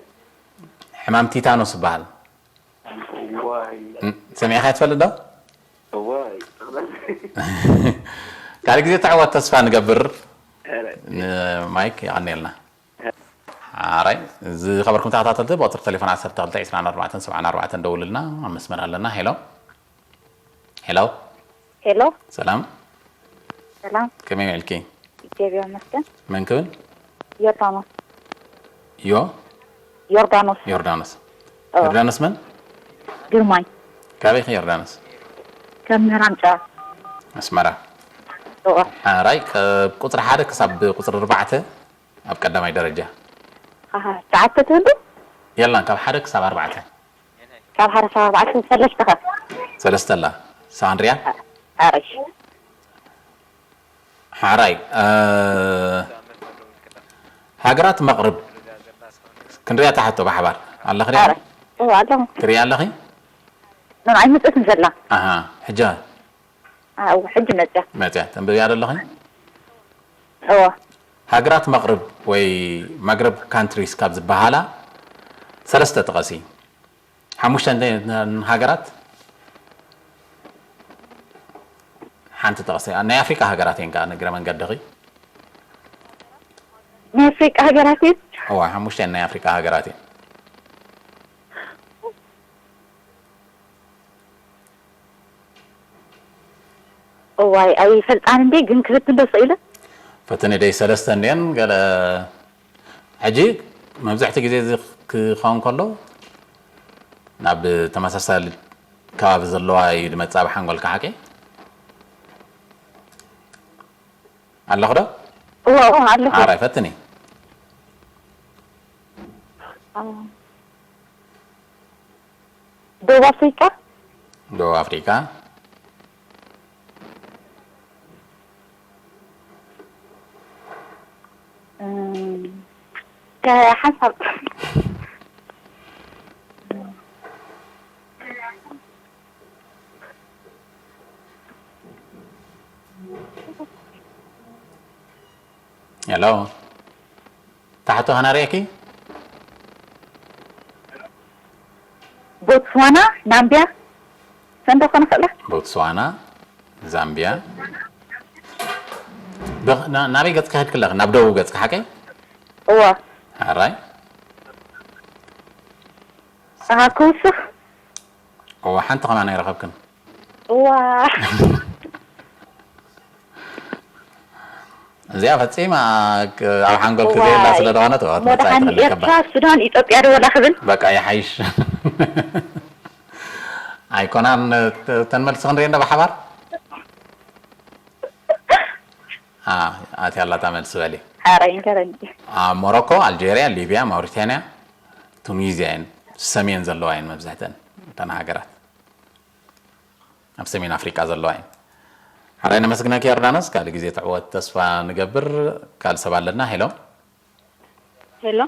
ሕማም ቲታኖስ ይበሃል። ዋይ። ን-፣ ሰሚዕካ ትፈልጥ ዶ? ዋይ። ካልእ ግዜ ትዕወት ተስፋ ንገብር። ኧረ። ንማይክ የቐንየልና። ሓራይ፣ ዝኸበርኩም ተኸታተልቲ፣ ብቁጽሪ ቴሌፎን ዓሰርተ ክልተ ዕስራን ኣርባዕተን ሰብዓን ኣርባዕተን ደውሉልና፣ ኣብ መስመር ኣለና። ሄሎ። ሄሎ። ሄሎ። ሰላም። ሰላም። ከመይ ውዒልኪ? እግዚኣብሔር ይመስገን። መን ክብል? ዮርዳኖስ። ዮ? ዮርዳኖስ። ዮርዳኖስ። ኦ። ዮርዳኖስ መን? ግርማይ። ካበይ ኢኺ ዮርዳኖስ? ካብ ምህራም ጨዋ። ኣስመራ። ኦ። ሓራይ፣ ካብ ቁጽሪ ሓደ ክሳብ ቁጽሪ ኣርባዕተ ኣብ ቀዳማይ ደረጃ። ኣሃ፣ ትሽዓተ ትብሉ? የላን፣ ካብ ሓደ ክሳብ ኣርባዕተ። ካብ ሓደ ክሳብ ኣርባዕተ ሰለስተ ኸ? ሰለስተ ኣላ። ሳንድርያ? ኣ-፣ ኣረሽ። ሓራይ፣ እ፣ ሃገራት መቕርብ ክንሪኣ እታ ሕቶ ብሓባር። ኣለኺ ሪኣ? ኣረ እዋ ኣለኹ። ትሪኢ ኣለኺ? ኖን ኣይመፀትን ዘላ። ኣሃ፣ ሕጂ ኣው ሕጂ መፅያ። መፅያ ተንብብያ ዶ ኣለኺ? እዋ ሃገራት መቕርብ ወይ መግረብ ካንትሪስ ካብ ዝበሃላ ሰለስተ ጥቐሲ። ሓሙሽተ እንተ ሃገራት ሓንቲ ጥቐሲ። ናይ ኣፍሪቃ ሃገራት እየን ከኣ ንእግረ መንገድኺ። ናይ ኣፍሪቃ ሃገራት እዩ። እዋ ሓሙሽተ ናይ ኣፍሪቃ ሃገራት እየን። እዋይ ኣይፈልጣን እንዴ ግን ክህት እንዶ ስኢለ ፈተነ ደይ ሰለስተ እንድየን ገለ ሕጂ መብዛሕቲ ግዜ እዚ ክኸውን ከሎ ናብ ተመሳሳሊ ከባቢ ዘለዋ እዩ ዝመጽእ ኣብ ሓንጎልካ ሓቂ ኣለኹ ዶ እዋ እዋ ኣለኹ። ሓራይ ፈትኒ ደቡብ ኣፍሪቃ ደቡብ ኣፍሪካ ሓንሳብ ሄሎ ታሕቶ ከናሪአኪ ቦትስዋና ናምቢያ ሰንዶ ከንክእላ ቦትስዋና ዛምቢያ ናበይ ገጽ ክሕድ ክለኽ ናብ ደቡብ ገጽ ክሓቀ እዋ ኣራይ ኣሃ ክውስኽ እዋ ሓንቲ ከማን ኣይረኸብክን እዋ እዚኣ ፈጺማ ኣብ ሓንጎል ክዘየላ ስለ ዝኾነት ሞዳሓን ኤርትራ ሱዳን ኢትዮጵያ ደወላ ክብል በቃ ይሓይሽ ኣይኮናን ተን መልሲ ክንሪኦ እንዳ ብሓባር ኣትያ ኣላታ መልሲ በሊ ሓራይ ንገረኒ ኣብ ሞሮኮ ኣልጀርያ ሊብያ ማውሪታንያ ቱኒዝያ እየን ሰሜን ዘለዋ እየን መብዛሕተን እተን ሃገራት ኣብ ሰሜን ኣፍሪቃ ዘለዋ እየን ሓራይ ነመስግነኪ ዮርዳኖስ ካልእ ግዜ ትዕወት ተስፋ ንገብር ካልእ ሰብ ኣለና ሄሎ ሄሎ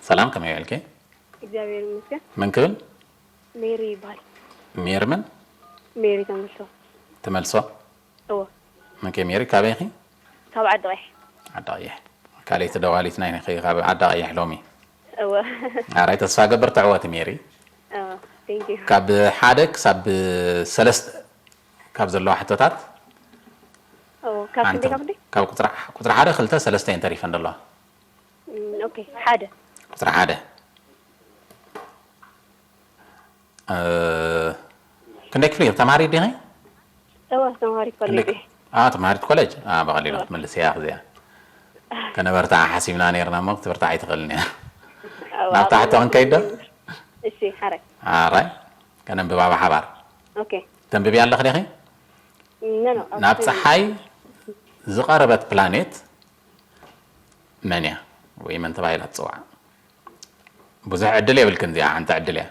ሰላም ከመይ ውዕልኪ እግዚኣብሔር ይመስገን መን ክብል ሜሪ ይባል ሜሪ መን ሜሪ ተመልሶ ትመልሶ እወ መን ከ ሜሪ ካበይ ኢኺ ካብ ዓዲ ቀይሕ ዓዲ ቀይሕ ካልኣይቲ ደዋሊትና ኢና ኢኺ ካብ ዓዲ ቀይሕ ሎሚ እወ ኣራይ ተስፋ ገብር ትዕወቲ ሜሪ እወ thank you ካብ ሓደ ክሳብ ሰለስተ ካብ ዘለዋ ሕቶታት እወ ካብ ሓንቲ ክንደይ ካብ ክንደይ ካብ ቁፅሪ ቁፅሪ ሓደ ክልተ ሰለስተ እየን ተሪፈን ዘለዋ እም፣ ኦኬ ሓደ ቁፅሪ ሓደ እ፣ ክንደይ ክፍሊ ተማሪ ዲኺ እወ ተማሃሪት ኮሌጅ እየ ኣ ተማሃሪት ኮሌጅ ኣ ብቐሊሉ ክትምልስ እያ ክዚኣ ከነበርታ ሓሲብና ነርና እሞ ክትብርታ ኣይትኽእልን እያ እወ፣ ናብ ታሕቲ ኣብ ክንከይድ ዶ እሺ ሓራይ ኣራይ ከነንብባ ብሓባር ኦኬ ተንብቢ ኣለኽ ዲኺ ኖ ኖ ናብ ፀሓይ ዝቐረበት ፕላኔት መን እያ ወይ መን ተባሂላ ትፅዋዕ ብዙሕ ዕድል የብልክን እዚኣ ሓንቲ ዕድል እያ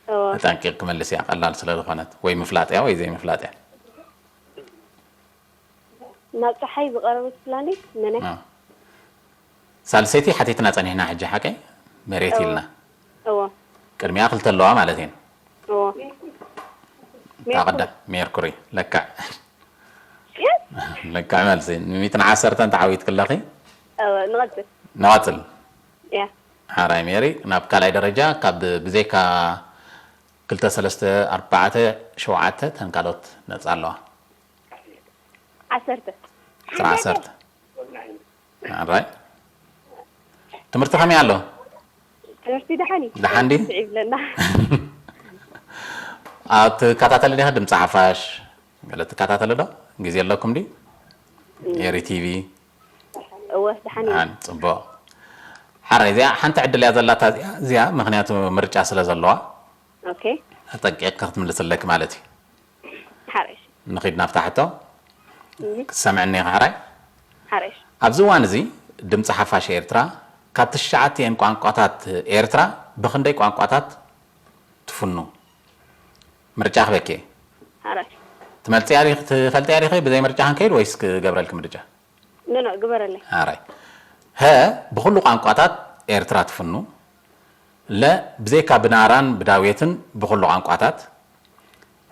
እወ ተጠንቂቕ ክመልስ እያ ቀላል ስለ ዝኾነት ወይ ምፍላጥ እያ ወይ ዘይምፍላጥ እያ ናብ ፀሓይ ዝቐረበት ፕላኔት መን እያ እ። ሳልሰይቲ ሓቲትና ጸኒሕና ሕጂ ሓቀይ መሬት እወ። ኢልና እወ ቅድሚያ ክልተ ኣለዋ ማለት እየን እወ እታ ቀዳ ሜርኩሪ ለክዕ ለክዕ መልሲ ንሚትን ዓሰርተን ተዓዊት ክለኺ እወ ንቐፅል ንቐጽል እያ ሓራይ ሜሪ ናብ ካልኣይ ደረጃ ካብ ብዘይካ ክልተ ሰለስተ ኣርባዕተ ሸውዓተ ተን ካልኦት ነፃ ኣለዋ ዓሰርተ ዕስራ ዓሰርተ ኣራይ ትምህርቲ ከመይ ኣሎ ትምህርቲ ደሓን እዩ ደሓን ድዩ? ስዒብ ለና ኣብ ትከታተሊ ዲኻ ድምፂ ሓፋሽ ገለ ትከታተሊ ዶ ግዜ ኣለኩም ድዩ ኤሪ ቲቪ እወ ደሓን እዩ ደሓን ፅቡቕ ሓራይ እዚኣ ሓንቲ ዕድል እያ ዘላታ እዚኣ እዚኣ ምክንያቱ ምርጫ ስለ ዘለዋ ኦኬ ኣጠንቂቕካ ክትምልስለኪ ማለት እዩ ሓረሽ ንኺድ ናብታ ሕቶ ክትሰምዕኒ ኢኻ ሓራይ ሓረሽ ኣብዚ እዋን እዚ ድምፂ ሓፋሽ ኤርትራ ካብ ትሽዓቲኤን ቋንቋታት ኤርትራ ብኽንደይ ቋንቋታት ትፍኑ ምርጫ ክበኪ ሓረሽ ትመልፅያ ዲኺ ትፈልጥያ ዲኺ ብዘይ ምርጫ ክንከይድ ወይስ ክገብረልኪ ምርጫ ኖ ኖ ግበረለይ ሓራይ ሀ ብኹሉ ቋንቋታት ኤርትራ ትፍኑ። ለ ብዘይካ ብናራን ብዳዌትን ብኹሉ ቋንቋታት።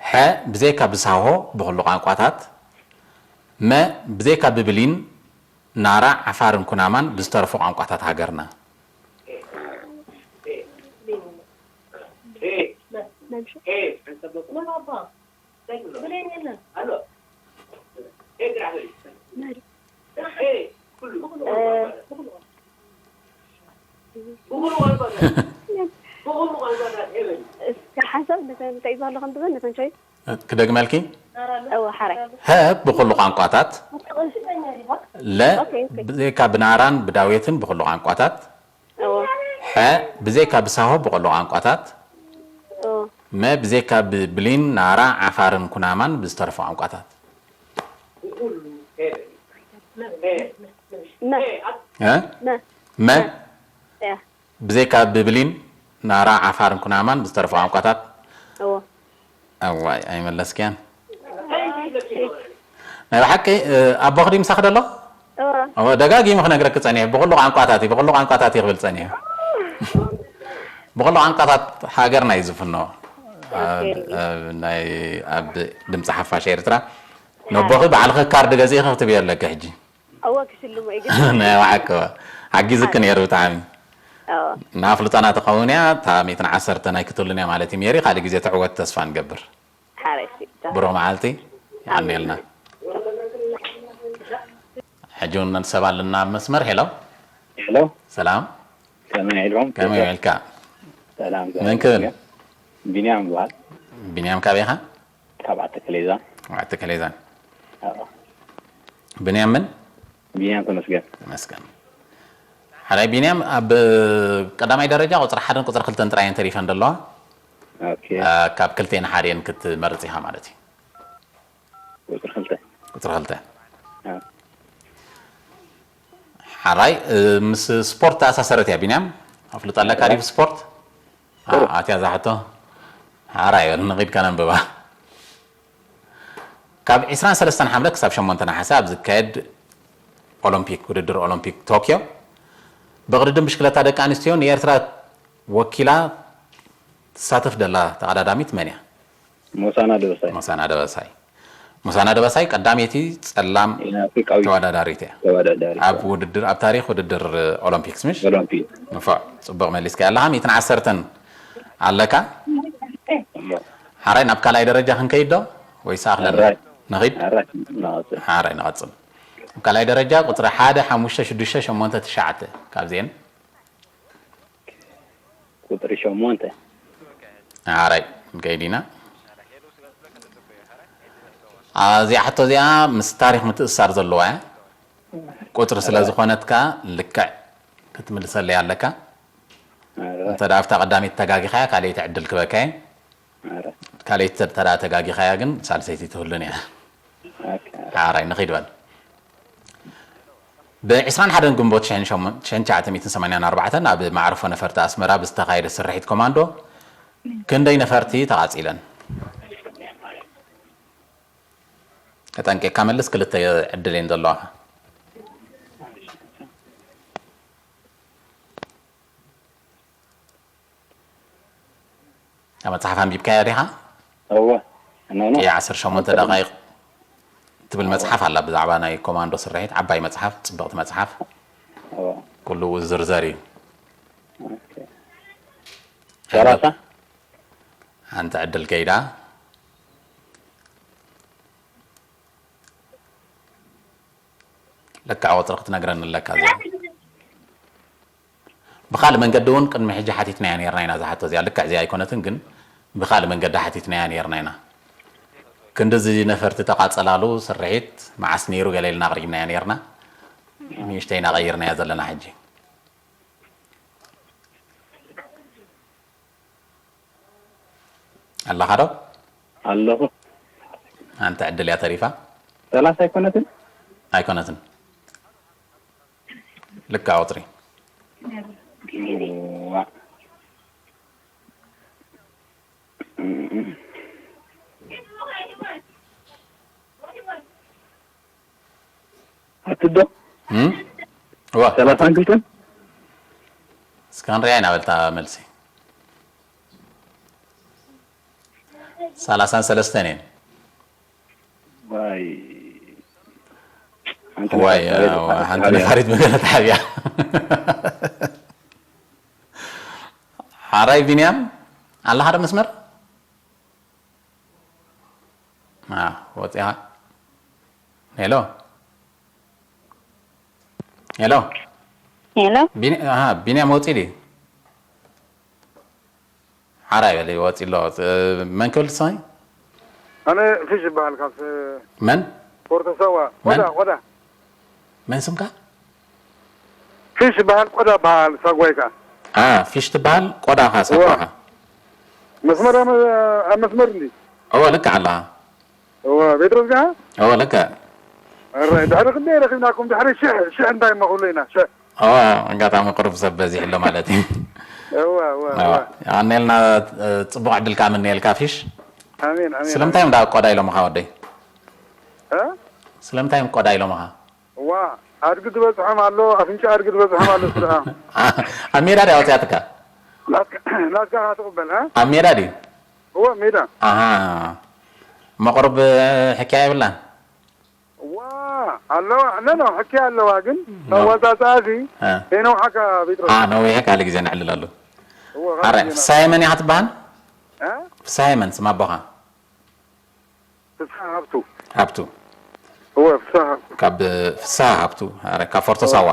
ሐ ብዘይካ ብሳሆ ብኹሉ ቋንቋታት። መ ብዘይካ ብብሊን፣ ናራ፣ ዓፋርን ኩናማን ብዝተረፉ ቋንቋታት ሃገርና። እስከ ሓንሳብ እንታይ እንታይ ይባሃሉ ከም ትብል ነተን ቾይስ ክደግመልኪ። እወ ሓራይ ሀ ብኹሉ ቋንቋታት። ለ ኦኬ፣ ኦኬ። ብዘይካ ብናራን ብዳዌትን ብኹሉ ቋንቋታት። እወ ሐ ብዘይካ ብሳሆ ብኹሉ ቋንቋታት። እወ መ ብዘይካ ብብሊን፣ ናራ፣ ዓፋርን ኩናማን ብዝተረፉ ቋንቋታት። መ እ? መ መ ያ ብዘይካ ብብሊን፣ ናራ፣ ዓፋርን ኩናማን ብዝተረፉ ቋንቋታት። እወ እዋይ ኣይመለስክያን። ናይ ብሓቂ እ፣ ኣቦኺ ድዩ ምሳኺ ደሎ? እወ እወ፣ ደጋጊሙ ክነግረኪ ጸኒሐ። ብኹሉ ቋንቋታት እዩ፣ ብኹሉ ቋንቋታት እዩ ክብል ጸኒሐ። ብኹሉ ቋንቋታት ሃገርና እዩ ዝፍኖ። ኣብ- ኦኬ። ኣብ ናይ ኣብ ድምፂ ሓፋሽ ኤርትራ ነቦኺ ባዕልኺ ካርድ ገዚእኺ ክትብዮ ኣለኪ ሕጂ። እወ ክሽልሞ እዩ ግን ናይ ብሓቂ ሓጊዝኪ ነይሩ ብጣዕሚ። እወ እና ኣፍልጦና ትኸውን እያ። እታ ሚእትን ዓሰርተ ናይ ክትህሉን እያ ማለት እዩ ሜሪ። ካልእ ግዜ ትዕወት ተስፋ ንገብር። ሓረይቲ ብሩህ መዓልቲ ይቐንየልና። ሕጂ እውን ሰብ ኣለና ኣብ መስመር። ሄሎ ሄሎ ሰላም፣ ከመይ ኢልኩም? ከመይ ውዒልካ? ሰላም መን ክብል? ቢንያም ይበሃል። ቢንያም ካበይ ኢኻ? ካብ ዓዲ ከሌዛ። ዓዲ ከሌዛን። ኣዎ። ብንያም ምን? ቢንያም ተመስገን። ተመስገን። ሓራይ ቢንያም፣ ኣብ ቀዳማይ ደረጃ ቁፅሪ ሓደን ቁፅሪ ክልተን ጥራየን ተሪፈን ዘለዋ። ኦኬ። አ፣ ካብ ክልቴን ሓደን ክትመርፅ ኢኻ ማለት እዩ። ቁፅሪ ክልተ። ቁፅሪ ክልተ። አ። ሓራይ እ፣ ምስ ስፖርት ተኣሳሰረት እያ ቢንያም። ኣፍልጦ ኣለካ ድዩ ብስፖርት? አ፣ ኣትያ እዛ ሕቶ። ሓራይ በል ንኺድ ከነንብባ። ካብ ዕስራን ሰለስተን ሓምለ ክሳብ ሸሞንተ ነሓሰ ኣብ ዝካየድ ኦሎምፒክ፣ ውድድር ኦሎምፒክ ቶክዮ፣ ብቕድድም ብሽክለታ ደቂ ኣንስትዮ ንኤርትራ ወኪላ ትሳተፍ ዘላ ተቐዳዳሚት መን እያ? ሞሳና ደበሳይ። ሞሳና ደበሳይ። ሞሳና ደበሳይ ቀዳመይቲ ጸላም ኣፍሪቃዊ ተወዳዳሪት እያ። ተወዳዳሪ። ኣብ ውድድር፣ ኣብ ታሪኽ ውድድር ኦሎምፒክስ ምሽ? ኦሎምፒክ። ንፉዕ፣ ጽቡቕ መሊስካ ኣለኻ። ሚእትን ዓሰርተን ኣለካ። ሓራይ ናብ ካልኣይ ደረጃ ክንከይድ ዶ? ወይስ ኣኽለና? ሓራይ። ንኺድ? ሓራይ። ናወፅ። ሓራይ ንቐጽል። ኣብ ካልኣይ ደረጃ ቁጽሪ ሓደ፣ ሓሙሽተ፣ ሽዱሽተ፣ ሸሞንተ፣ ትሽዓተ ካብዚኤን። ቁፅሪ ሸሞንተ። ሓራይ ንከይድ ኢና። እዚኣ ሕቶ እዚኣ ምስ ታሪኽ ምትእስሳር ዘለዋ እያ። ቁፅሪ ስለ ዝኾነትካ ልክዕ ክትምልሰለይ ኣለካ። ኣረ፣ እንተ ደኣ ኣብታ ቀዳመይቲ ተጋጊኻያ ካልኣይቲ ዕድል ክበካ እየ። ኣረ። ካልኣይቲ እንተ ደኣ ተጋጊኻያ ግን ሳልሰይቲ ትህሉን እያ። ኦኬ። ሓራይ ንኺድ በል። ብ ዕስራን ሓደን ግንቦት ሽሕን ሸሞን-፣ ሽሕን ትሽዓተ ሚእትን ሰማንያን ኣርባዕተን ኣብ መዕርፎ ነፈርቲ ኣስመራ ብዝተኻየደ ስርሒት ኮማንዶ ክንደይ ነፈርቲ ተቓጺለን? ተጠንቂቕካ መልስ፣ ክልተ ዕድል እየን ዘለዋኻ። እታ መጽሓፍ ኣንቢብካያ ዲኻ? እወ። ኖ፣ ኖ። የ ዓሰርተ ሸሞንተ ደቓይቕ ትብል መጽሓፍ ኣላ፣ ብዛዕባ ናይ ኮማንዶ ስርሒት፣ ዓባይ መጽሓፍ፣ ጽብቕቲ መጽሓፍ፣ እወ። ኩሉ ዝርዘር እዩ። ኦኬ። ሰላሳ? ሓንቲ ዕድል ከይዳ። ልክዕ ቁፅሪ ክትነግረኒ ኣለካ። እዚኣ ብኻልእ መንገዲ እውን ቅድሚ ሕጂ ሓቲትናያ ነይርና ኢና። እዛ ሕቶ እዚኣ ልክዕ እዚኣ ኣይኮነትን፣ ግን ብኻልእ መንገዲ ሓቲትናያ ነይርና ኢና። ክንድዚ ነፈርቲ ተቓፀላሉ ስርሒት መዓስ ነይሩ ገለ ኢልና ኣቕሪብናያ ነይርና። ንእሽተይ ኢና ቀይርናያ ዘለና ሕጂ። ኣለኻ ዶ? ኣለኹ። ሓንቲ ዕድል እያ ተሪፋ። ሰላሳ ኣይኮነትን? ኣይኮነትን። ልክዕ ቁፅሪ። ዋእ። ኣትዶ? እም? እወ፣ ሰላሳን ክልተን እስከ ክንሪኣ ኢና በልታ መልሲ። ሰላሳን ሰለስተን እየን። ዋይ ዋይ ሓንቲ ነፋሪት መገለ ተሓብያ። ሓራይ ቢንያም ኣለኻ ዶ መስመር? ወፂኻ? ሄሎ ሄሎ ሄሎ ቢንያም ወፂ ድዩ? ሓራይ በሊ ወፂ ኣሎ። መን ክብል ትሰማይ? ኣነ ፊሽ ይበሃል ካብ መን? ፎርተሳዋ ቆዳ ቆዳ መን ስምካ? ፊሽ ይበሃል ቆዳ በሃል ሳጓይ ከ ፊሽ ትበሃል ቆዳ ኻ ሳጓኻ መስመር ኣብ መስመር እንዲ እወ ልክዕ ኣለኻ እወ ቤትሮስ ጋ እወ ልክዕ ኣራይ ድሕሪ ክንደይ ረኺብናኩም ድሕሪ ሽሕ ሽሕ እንታይ እሞ ክብሉ ኢና ሽሕ እወ ኣጋጣሚ ቅሩብ ሰብ በዚሕ ኣሎ ማለት እዩ እወ እወ እወ ኣኔልና ፅቡቅ ዕድል ከዓ ምንየልካ ፊሽ ኣሜን ኣሜን ስለምንታይ እዮም ዳ ቆዳ ኢሎምኻ ወደይ እ ስለምንታይ እዮም ቆዳ ኢሎምኻ እዋ ኣድጊ ዝበፅሖም ኣሎ ኣፍንጫ ኣድጊ ዝበፅሖም ኣሎ ስርዓ ኣብ ሜዳ ድያ ወፅያትካ ናትካ ትቕበል እ ኣብ ሜዳ ድዩ እወ ሜዳ ኣሃ መቅሩብ ሕክያ የብላን እዋ ኣለዋ ነኖ ሕክያ ኣለዋ ግን መዋፃፃእዚ እ። ከይነውሓካ ቤትሮስ አ ነዊሕ ካልእ ግዜ ነዕልለሉ እወ ኣረ ፍሳሄ መን ኢኻ ትበሃል እ? ፍሳሄ መን ስም ኣቦኻ ፍስሓ ሃብቱ ሃብቱ እወ ፍስሓ ሃብቱ ካብ ፍስሃ ሃብቱ ኣረ ካብ ፎርቶ ሳዋ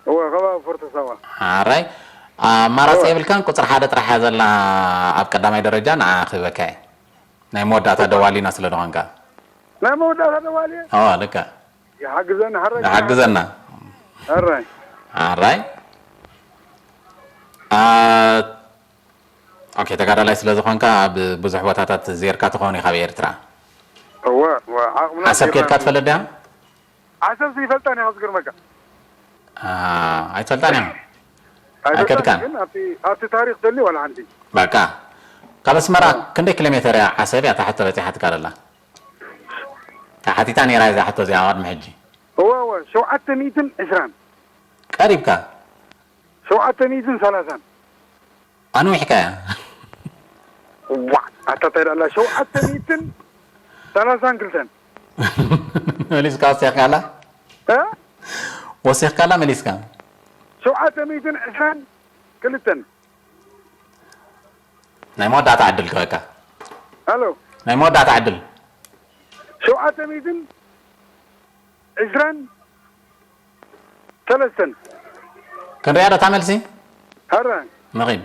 እወ ከባቢ ፎርቶ ሳዋ ኣራይ ኣማራፂ የብልካን ቁፅሪ ሓደ ጥራሕ እያ ዘላ ኣብ ቀዳማይ ደረጃ ንዓ ክህበካ እየ ናይ መወዳእታ ደዋሊና ስለ ዝኾንካ ናይ መወዳእታ ደዋሊ ኦ ልካ ይሓግዘኒ ሓረግ ሓግዘና ኣራይ ኣራይ ኦኬ ተጋዳላይ ስለ ዝኾንካ ኣብ ብዙሕ ቦታታት ዜርካ ትኸውን ኢኻ ኣብ ኤርትራ እወ እወ ዓቕምና ዓሰብ ኬድካ ትፈልጥ ድያ ዓሰብ ይፈልጣን እያ ዝገርመካ ኣይትፈልጣን እያ ኣይፈልጣን ኣይከድካን። ግን ኣብቲ ኣብቲ ታሪክ ደሊ ዋላ ሓንቲ በቃ ካብ ኣስመራ ክንደይ ኪሎ ሜተር እያ ዓሰብ እያ ታሕቶ በፂሓትካ ደላ ተሓቲታ ነይራ እዛ ሕቶ እዚኣ ቅድሚ ሕጂ እወ እወ ሸውዓተ ሚእትን ዕስራን ቀሪብካ ሸውዓተ ሚእትን ሰላሳን ኣንዊሕካ እያ ዋ ኣታ እንታይ ደላ ሸውዓተ ሚእትን ሰላሳን ክልተን መሊስካ ወሲኽካላ እ? ወሲኽካላ መሊስካ ሸውዓተ ሚእትን ዕስራን ክልተን ናይ መወዳእታ ዕድል ክበካ ኣሎ ናይ መወዳእታ ዕድል ሸውዓተ ሚእትን ዕስራን ሰለስተን ክንሪኣ ዶ እታ መልሲ ሀረ ንኺድ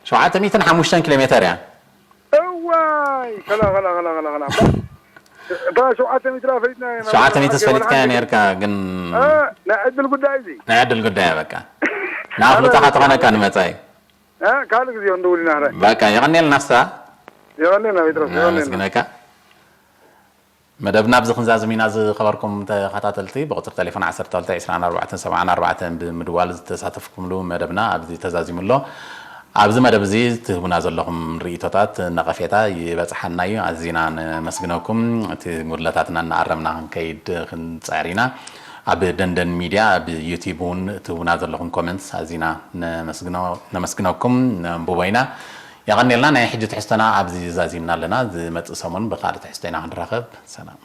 ሸውዓተ ሚእትን ሓሙሽተን ኪሎ ሜተር እያ እዋይ ከላ ከላ ከላ ከላ ከላ እታ ሸውዓተ ሚትራ ፈሊጥና ኢና። ሸውዓተ ሚትር ሓቂ ወላ ፈሊጥካያ ሓንቲ ነርካ ግን እ፣ ናይ ዕድል ጉዳይ እዚ ናይ ዕድል ጉዳይ በቃ ንኣፍልጦኻ ተኾነካ ንመጻኢ እ፣ ካልእ ግዜ ክንድውል ኢና ሕራይ በቃ የቐንየልና ስታ የቐንየልና ጴጥሮስ የቐንየልና ነመስግነካ መደብና ኣብዚ ክንዛዝም ኢና ዝኸበርኩም ተኸታተልቲ ብቁፅሪ ቴሌፎን ዓሰርተ ክልተ ዕስራን ኣርባዕተን ሰብዓን ኣርባዕተን ብምድዋል ዝተሳተፍኩምሉ መደብና ኣብዚ ተዛዚሙ ኣሎ ኣብዚ መደብ እዚ ትህቡና ዘለኹም ርእቶታት ነቐፌታ ይበፅሓና እዩ ኣዚና ነመስግነኩም እቲ ጉድለታትና እናኣረምና ክንከይድ ክንፀዕር ኢና ኣብ ደንደን ሚድያ ኣብ ዩቲብ እውን ትህቡና ዘለኹም ኮመንትስ ኣዚና ነመስግነኩም ነንብቦ ኢና የቐኔልና ናይ ሕጂ ትሕዝቶና ኣብዚ ዛዚምና ኣለና ዝመፅእ ሰሙን ብካልእ ትሕዝቶ ኢና ክንራኸብ ሰላም